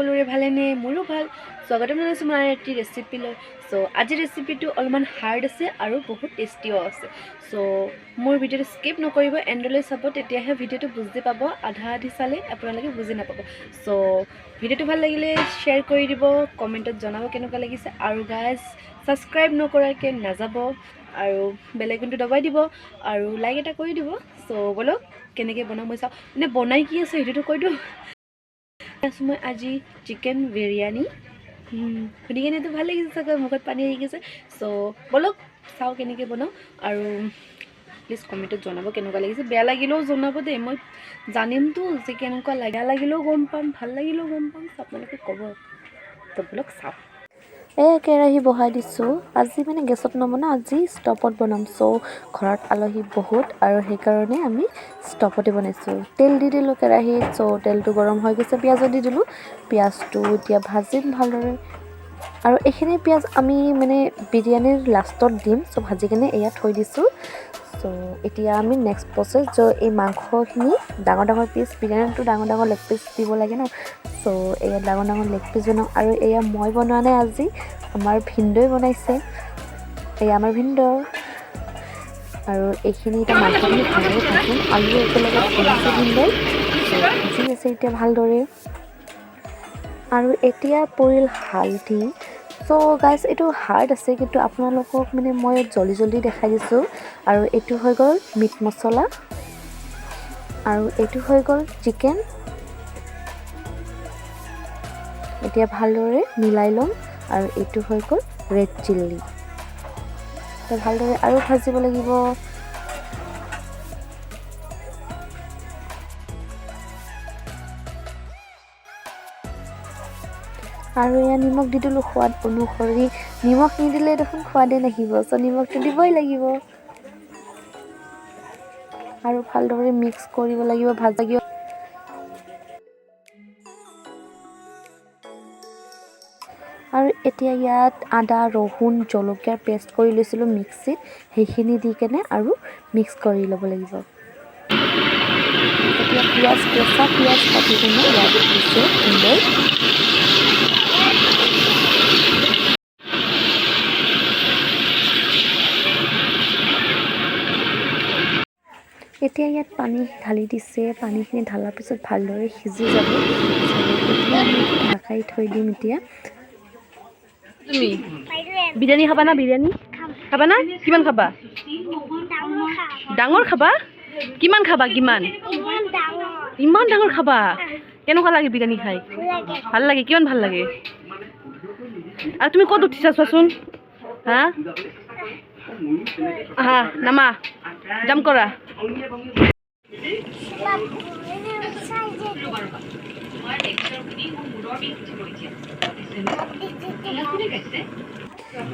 সকলোৰে ভালেনে? মোৰো ভাল। স্বাগতম জনাইছোঁ মই এটি ৰেচিপি লৈ। চ' আজিৰ ৰেচিপিটো অলপমান হাৰ্ড আছে আৰু বহুত টেষ্টিও আছে। চ' মোৰ ভিডিঅ'টো স্কিপ নকৰিব, এণ্ডলৈ চাব, তেতিয়াহে ভিডিঅ'টো বুজি পাব। আধা আধি চালে আপোনালোকে বুজি নাপাব। চ' ভিডিঅ'টো ভাল লাগিলে শ্বেয়াৰ কৰি দিব, কমেণ্টত জনাব কেনেকুৱা লাগিছে। আৰু গাইজ, ছাবস্ক্ৰাইব নকৰাকৈ নাযাব আৰু বেল আইকনটো দবাই দিব আৰু লাইক এটা কৰি দিব। চ' ব'লক, কেনেকৈ বনাওঁ মই চাওঁ, মানে বনাই কি আছে সেইটোতো কৈ দিওঁ। আছোঁ মই আজি চিকেন বিৰিয়ানী। শুনি কেনেতো ভাল লাগিছে চাগৈ, মুখত পানী আহি গৈছে। চ' ব'লক চাওঁ কেনেকৈ বনাওঁ। আৰু প্লিজ কমেণ্টত জনাব কেনেকুৱা লাগিছে। বেয়া লাগিলেও জনাব দেই, মই জানিমতো যে কেনেকুৱা লাগে। বেয়া লাগিলেও গম পাম, ভাল লাগিলেও গম পাম। চ' আপোনালোকে ক'ব। তো ব'লক চাওঁ। এয়া কেৰাহী বহাই দিছোঁ। আজি মানে গেছত নবনাওঁ, আজি ষ্টভত বনাম। চ' ঘৰত আলহী বহুত আৰু সেইকাৰণে আমি ষ্টভতে বনাইছোঁ। তেল দি দিলোঁ কেৰাহীত। চ' তেলটো গৰম হৈ গৈছে, পিঁয়াজো দি দিলোঁ। পিঁয়াজটো এতিয়া ভাজিম ভালদৰে। আৰু এইখিনি পিঁয়াজ আমি মানে বিৰিয়ানীৰ লাষ্টত দিম। চ' ভাজি কিনে এয়া থৈ দিছোঁ। চ' এতিয়া আমি নেক্সট প্ৰচেছ, য' এই মাংসখিনি ডাঙৰ ডাঙৰ পিচ, বিৰিয়ানীটো ডাঙৰ ডাঙৰ লেগ পিচ দিব লাগে ন। চ' এয়া ডাঙৰ ডাঙৰ লেগ পিচ বনাওঁ। আৰু এয়া মই বনোৱা নাই আজি, আমাৰ ভিনদেউৱে বনাইছে। এয়া আমাৰ ভিনদেউ। আৰু এইখিনি এতিয়া মাংসখিনি ভালদৰে ভাজিম। আলু একেলগে ভাজিছে ভিনদেউই, ভাজি আছে এতিয়া ভালদৰে। আৰু এতিয়া পৰিল হালধি। চ' গাইজ, এইটো হাৰ্ড আছে, কিন্তু আপোনালোকক মানে মই জল্দি জল্দি দেখাই দিছোঁ। আৰু এইটো হৈ গ'ল মিট মছলা আৰু এইটো হৈ গ'ল চিকেন। এতিয়া ভালদৰে মিলাই ল'ম। আৰু এইটো হৈ গ'ল ৰেড চিলি। ভালদৰে আৰু ভাজিব লাগিব। আৰু এয়া নিমখ দি দিলোঁ সোৱাদ অনুসৰি। নিমখ নিদিলে দেখোন সোৱাদেই নাহিব। চ' নিমখটো দিবই লাগিব। আৰু ভালদৰে মিক্স কৰিব লাগিব, ভাজা। আৰু এতিয়া ইয়াত আদা, ৰহুন, জলকীয়াৰ পেষ্ট কৰি লৈছিলোঁ মিক্সিত, সেইখিনি দি কেনে আৰু মিক্স কৰি ল'ব লাগিব। এতিয়া পিঁয়াজ, কেঁচা পিঁয়াজ কাটি কেনে ইয়াত দিছে সুন্দৰ। এতিয়া ইয়াত পানী ঢালি দিছে। পানীখিনি ঢালাৰ পিছত ভালদৰে সিজি যাব। এতিয়া আমি ঢাকাই থৈ দিম। এতিয়া তুমি বিৰিয়ানী খাবা না? বিৰিয়ানী খাবা না? কিমান খাবা? ডাঙৰ খাবা? কিমান খাবা? কিমান? ইমান ডাঙৰ খাবা? কেনেকুৱা লাগে বিৰিয়ানী খাই? ভাল লাগে? কিমান ভাল লাগে? আৰু তুমি ক'ত উঠিছা চোৱাচোন। হা হা, নামা, জাম কৰা।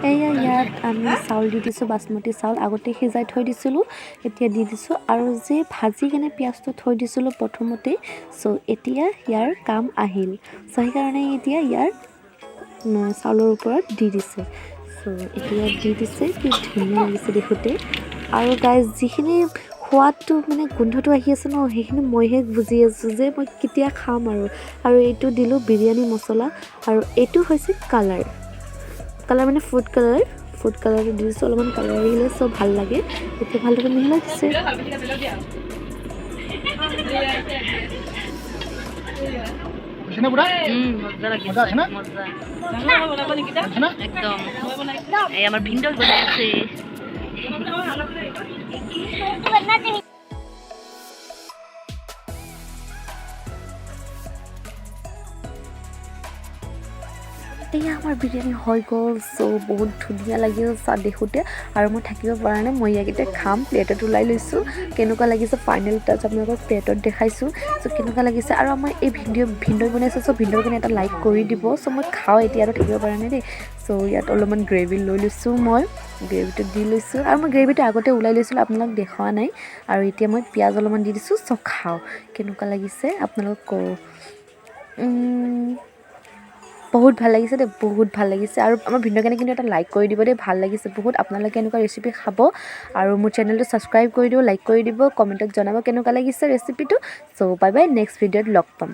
এয়া ইয়াত আমি চাউল দি দিছোঁ, বাচমতি চাউল আগতে সিজাই থৈ দিছিলোঁ, এতিয়া দি দিছোঁ। আৰু যে ভাজি কেনে পিঁয়াজটো থৈ দিছিলোঁ প্ৰথমতে, চ' এতিয়া ইয়াৰ কাম আহিল। চ' সেইকাৰণে এতিয়া ইয়াৰ চাউলৰ ওপৰত দি দিছে। চ' এতিয়া দি দিছে, কি ধুনীয়া লাগিছে দেখোঁতে। আৰু গাইজ, যিখিনি সোৱাদটো মানে গোন্ধটো আহি আছে ন, সেইখিনি মইহে বুজি আছোঁ যে মই কেতিয়া খাম। আৰু আৰু এইটো দিলোঁ বিৰিয়ানী মছলা। আৰু এইটো হৈছে কালাৰ, কালাৰ মানে ফুড কালাৰ। ফুড কালাৰটো দি দিছোঁ, অলপমান কালাৰ আহিলে চব ভাল লাগে। এতিয়া ভালদৰে মিহলাই দিছে। একদম এই আমাৰ ভিনদেউ বনাই আছে। এয়া আমাৰ বিৰিয়ানী হৈ গ'ল। চ' বহুত ধুনীয়া লাগিল চাহ দেখোঁতে আৰু মই থাকিব পৰা নাই, মই ইয়াক এতিয়া খাম। প্লেটত ওলাই লৈছোঁ। কেনেকুৱা লাগিছে ফাইনেল টাচ আপোনালোকক প্লেটত দেখাইছোঁ। চ' কেনেকুৱা লাগিছে? আৰু আমাৰ এই ভিডিঅ' ভিনদেউ বনাইছে, চ' ভিনদেউৰ কাৰণে এটা লাইক কৰি দিব। চ' মই খাওঁ এতিয়া, আৰু থাকিব পৰা নাই দেই। চ' ইয়াত অলপমান গ্ৰেভি লৈ লৈছোঁ, মই গ্ৰেভিটো দি লৈছোঁ। আৰু মই গ্ৰেভিটো আগতে ওলাই লৈছিলোঁ, আপোনালোক দেখুওৱা নাই। আৰু এতিয়া মই পিঁয়াজ অলপমান দি দিছোঁ। চ' খাওঁ, কেনেকুৱা লাগিছে আপোনালোকক কওঁ। বহুত ভাল লাগিছে দেই, বহুত ভাল লাগিছে। আৰু আমাৰ ভিডিঅ' কাৰণে কিন্তু এটা লাইক কৰি দিব দেই, ভাল লাগিছে বহুত। আপোনালোকে এনেকুৱা ৰেচিপি খাব আৰু মোৰ চেনেলটো ছাবস্ক্ৰাইব কৰি দিব, লাইক কৰি দিব, কমেণ্টত জনাব কেনেকুৱা লাগিছে ৰেচিপিটো। চ' বাই বাই, নেক্সট ভিডিঅ'ত লগ পাম।